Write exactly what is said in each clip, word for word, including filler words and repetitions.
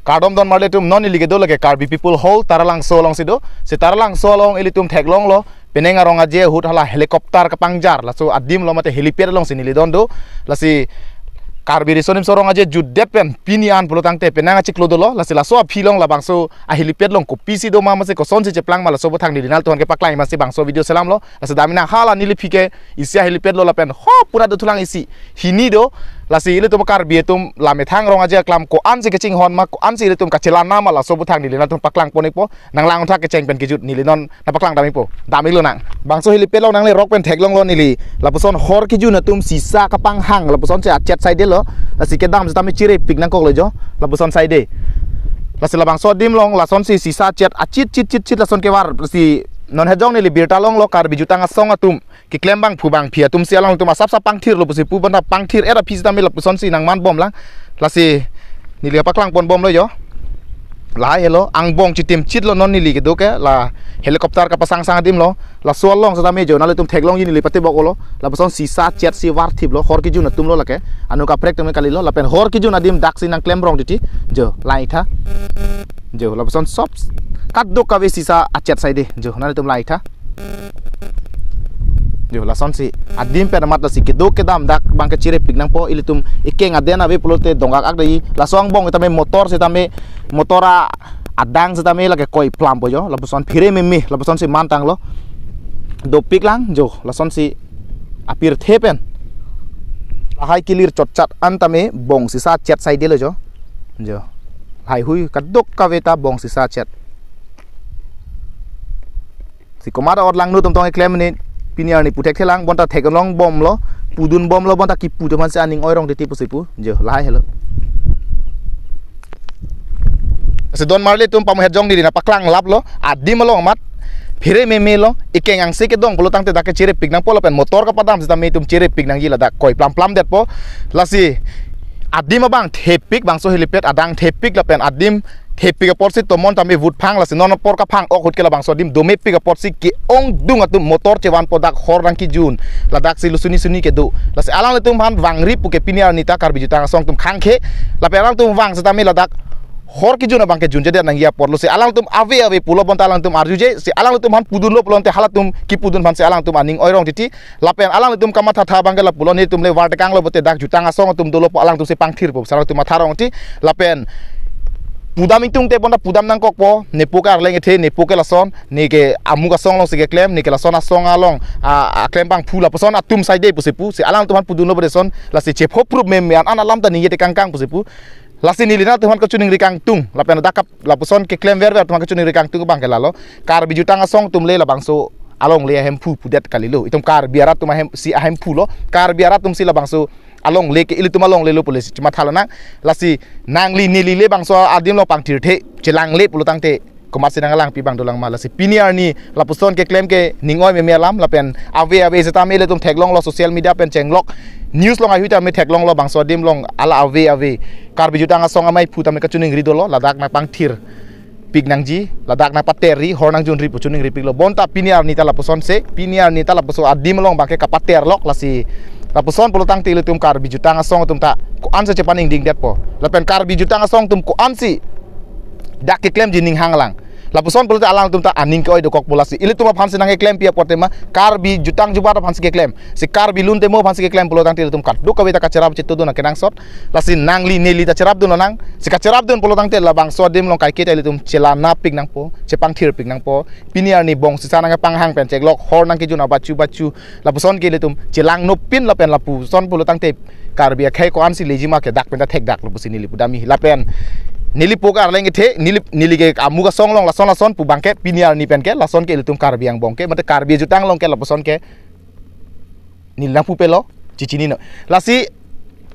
Kardom don marli atum, non neli kedo lake Karbi People Hall Taralangso alongsi do. Si Taralangso along ilitum theklonglo, penang arong aje ahut hala helicopter kapangjar, laso adim lo mate helipad alongsi neli don do. Lasi Karbi Riso Nimso Rong Aje jutdet pen pini an pulo tangte penang achiklo dolo, lasi laso aphi along labangso a helipad along kopisi doma mate kosonsi cheplang ma laso aputhak neli nanglitum aphan kepaklang masi bangso video selamlo. Lasi dam nang hala neli aphi ke isi a helipad lo lapen ho pura do thulang isi hini do. Lasi ilitum Karbi atum la methang rong aje aklam ko-ansi kachinghon ma, ko-ansi ilitum kachelang ma, laso aputhak neli nanglitum paklang pon-ikpo. Nanglang thak kecheng pen kejut neli non nangpaklang dam-ikpo. Dam-iklo nang. Bangso helipad along nangle rok pen theklonglo neli. Lapuson hor kejun atum sisa kapanghang, lapusonsi achet saide lo. Lasi kedam sitame chirepik nangkoklo jo. Lapuson saide. Lasi labangso adim along lasonsi sisa achet achit chit chit chit lason kevar. Lasi non hejong neli birta longlo Karbi Jutang Asong atum keklem abangphu abangphi atumsi alangtum asap sap pangthirlo pusi pu bonta pangthir-et aphi sitame lapusonsi nangmanbomlang. Lasi neli paklang ponbomlo jo. Lahai helo, angbong chitim chitlo non neli kedo ke, la helicopter kapasangsang adim lo. Laso along sitame jo nanglitum theklongji, neli patebok-olo. Lapuson sisa achetsi varthiplo, hor kejun atum lo lake. Anu kaprek tame kalilo, lapen hor kejun adim daksi nangklem rong titi. Jo, lang-iktha. Jo, lapuson sop kadokave sisa achet saide. Jo, nanglitum lang-iktha. Jo, lasonsi adim pen amat lasi kedo kedam dak abangke chirepik nangpo, ilitum ekeng aden ave pulote dongak akdai. Laso angbong sitame motor sitame, motor a adang sitame lake koi plampo jo. Lapuson phere meme lapusonsi mantanglo. Dopiklang jo, lasonsi apirthe pen. Lahai kelir chotchat an tame bong sisa achet saide lo jo. Jo. Lahai hui kadokave ta bong sisa achet. Si komat a-ot langno atum tong keklem ne, pini arni pu thekthelang, bonta theklongbomlo, pudunbomlo, bonta kipu atum aphansi aning oirong titi pusi pu. Jo, lahai helo. Si don marli atum, pamu hejong neli nangpaklang laplo, adim along amat phere meme lo, ekeng angse kedong pulo tangte dak ke chirepik nangpo lapen motor kapadam sitame itum chirepik nangji, ladak koi plam plamdetpo. Lasi adim abang thepik, bangso helipad adang thepik lapen adim thepik apotsi tomon tame vut phang, lasi non apor kaphang-ok ahut ke labangso adim domepik apotsi ke-ongdung atum motor chevanpo dak hor nangkejun. Ladaksi lo suni suni kedo. Lasi alanglitum aphan vangri puke pini arni ta Karbi Jutang Asong atum khangkhe. Lapen alangtum vang sitame ladak hor kejun abangke junjedet nangji apotlo, si alangtum ave ave pulo bonta alangtum arjuje, si alangtum aphan pudunlo pulote halatum kipudun aphansi alangtum aning oirong titi. Lapen alanglitum kamathatha abangke lapulo, netum le var tekanglo pulote dak Jutang Asong atum dolo pu alangtumsi pangthirpo, si alangtum matha rong titi. Lapen pudam ingtungte bonta pudam nangkokpo, nepo ke arleng kethe, nepo ke lason, neke amuk asong alongsi keklem, neke lason asong along a, aklem abangphu lapuson atum saide pusi pu, si alangtum aphan pudunlo pulote son, lasi chepho prup meme an, an alam ta ningje tekangkang pusi pu. Lasi neli nanglitum aphan kachiningri kangtung, lapen dak kap lapuson keklem verver atum aphan kachiningri kangtung abangke lalo. Karbi Jutang Asong atum le labangso alongle ahemphu pudet kalilo. Itum Karbi arat atum ahem, si ahemphu lo. Karbi arat atumsi labangso alongle ke ilitum alongle lo pule si chemathalo nang. Lasi nangli neli le bangso adim along pangthirthe, chelangle pulo tangte komatsi nanglangpi abang dolang ma. Lasi pini arni lapuson keklem ke ning oi meme alam, lapen ave ave sitame ilitum theklonglo, social media pen chenglok, news along ahui tame theklonglo, bangso adim along ala ave ave Karbi Jutang Asong amei aphu tame kachiningri dolo, ladak nangpangthirpik nangji, ladak nangpaterri, hor nangjunri pu chiningripiklo. Bonta pini arni ta lapusonsi, pini arni ta lapuson adim along abangke kapaterlok, lasi lapuson pulo tangte ilitum Karbi Jutang Asong atum ta ko-ansi chepaningdingdetpo, lapen Karbi Jutang Asong atum ko-ansi dak keklemji ning hanglang. Lapuson pulote alangtum ta aning ke-oi dokokpo, lasi ilitum aphansi nangkeklempi apot tema Karbi Jutang Jubat aphansi keklem, si Karbi Lun Temo aphansi keklem pulo tangte ilitum kadokave ta kacherap chetudun akenangsot. Lasi nangli neli ta cherapdun lonang. Si kacherapdun pulo tangte labangso adim along kaike ta ilitum chelangnapik nangpo, chepangthirpik nangpo. Pini arni bong sisa nangpanghang pen cheklok, hor nangkejun abachu bachu, lapuson ke ilitum chelangnopin lapen lapuson pulo tangte Karbi akhei ko-ansi leji ma ke dak pen ta thekdaklo pusi neli pudamji. Lapen neli po ke arleng kethe, neli, neli ke amuk asong along lason lason pu abangke pini arni pen ke lason ke ilitum Karbi angbong ke, mate Karbi Jutang along ke lapuson ke neli nangpupelo, chechinino. Lasi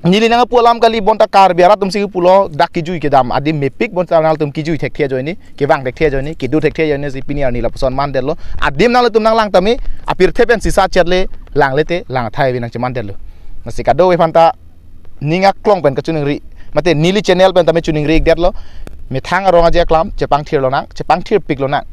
neli nangpu alam kali, bonta Karbi arat atumsi pulo dak kejui kedam adim mepik, bonta nanglitum kejui thekthe ajoine, kevang thekthe ajoine, kedo thekthe ajoine si pini arni lapuson mandetlo. Adim nanglitum nanglang tame, apirthe pen sisa achet le langle te lang athai ave nangchemandetlo. Lasi kadokave aphan ta ning aklong pen kachiningri, mate neli channel pen tame chiningri-ikdetlo. Methang arong aje aklam chepangthirlonang, chepangthirpiklonang.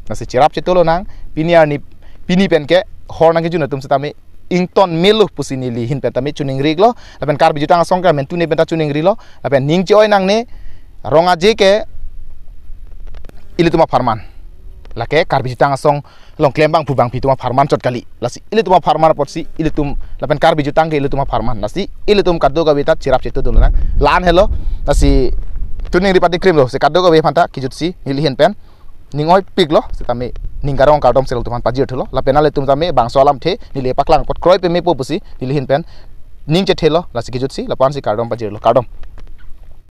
Lasi cherap chetu lonang. Pini arni, pini pen ke hor nangkejun atum sitame ington melo pusi neli ahin pen tame chiningri-iklo. Lapen Karbi Jutang Asong ke mentune pen ta chiningrilo. Lapen ning che-oi nangne, Rong Aje ke ilitum apharman. Lake Karbi Jutang Asong along klembang pubang pi atum apharman chot kali. Lasi ilitum apharman apotsi ilitum lapen Karbi Jutang ke ilitum apharman. Lasi ilitum kadokave ta cherap chetu dun lang. La-an helo. Lasi tu ningri pati krim lo. Si kadokave aphanta kejutsi neli ahin pen ning oipiklo. Sitame ning karong kardom sel tuhan pajir thulo. Lapen ilitum tame bangso alamthe neli paklang apot kroi pe mepo pusi neli ahin pen ning chethelo. Lasi kejutsi lapu-ansi kardom pajirlo. Kardom.